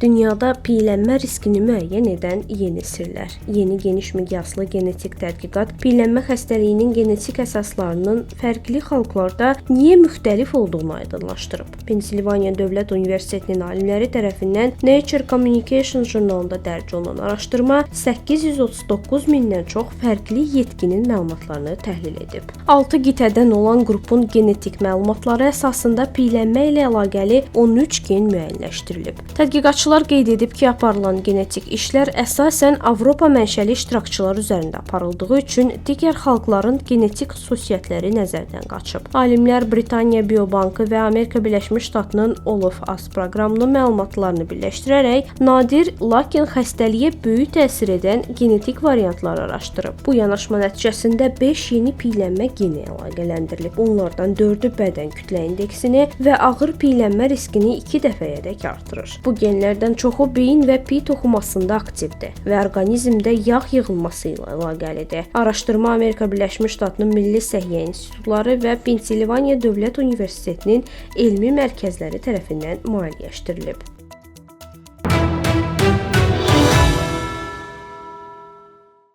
Dünyada piylənmə riskini müəyyən edən yeni sirlər. Yeni geniş miqyaslı genetik tədqiqat piylənmə xəstəliyinin genetik əsaslarının fərqli xalqlarda niyə müxtəlif olduğunu aydınlaşdırıb. Pensilvaniya Dövlət Universitetinin alimləri tərəfindən Nature Communications jurnalında dərc olunan araşdırma 839 mindən çox fərqli yetkinin məlumatlarını təhlil edib. 6 qitədən olan qrupun genetik məlumatları əsasında piylənmə ilə əlaqəli 13 gen müəyyənləşdirilib. Tədqiqatçılar qeyd edib ki, aparılan genetik işlər əsasən Avropa mənşəli iştirakçılar üzərində aparıldığı üçün digər xalqların genetik xüsusiyyətləri nəzərdən qaçıb. Alimlər Britaniya Biobankı və Amerika Birləşmiş Ştatının All of Us proqramının məlumatlarını birləşdirərək nadir, lakin xəstəliyə böyük təsir edən genetik variantları araşdırıb. Bu yanaşma nəticəsində 5 yeni piylənmə geni əlaqələndirilib. Onlardan 4-ü bədən kütlə indeksini və ağır piylənmə riskini 2 dəfəyədək artırır. Bu genlərdən çoxu beyin və piy toxumasında aktivdir və orqanizmdə yağ yığılması ilə əlaqəlidir. Araşdırma Amerika Birləşmiş Ştatının Milli Səhiyyə İnstitutları və Pensilvaniya Dövlət Universitetinin elmi mərkəzləri tərəfindən maliyyələşdirilib.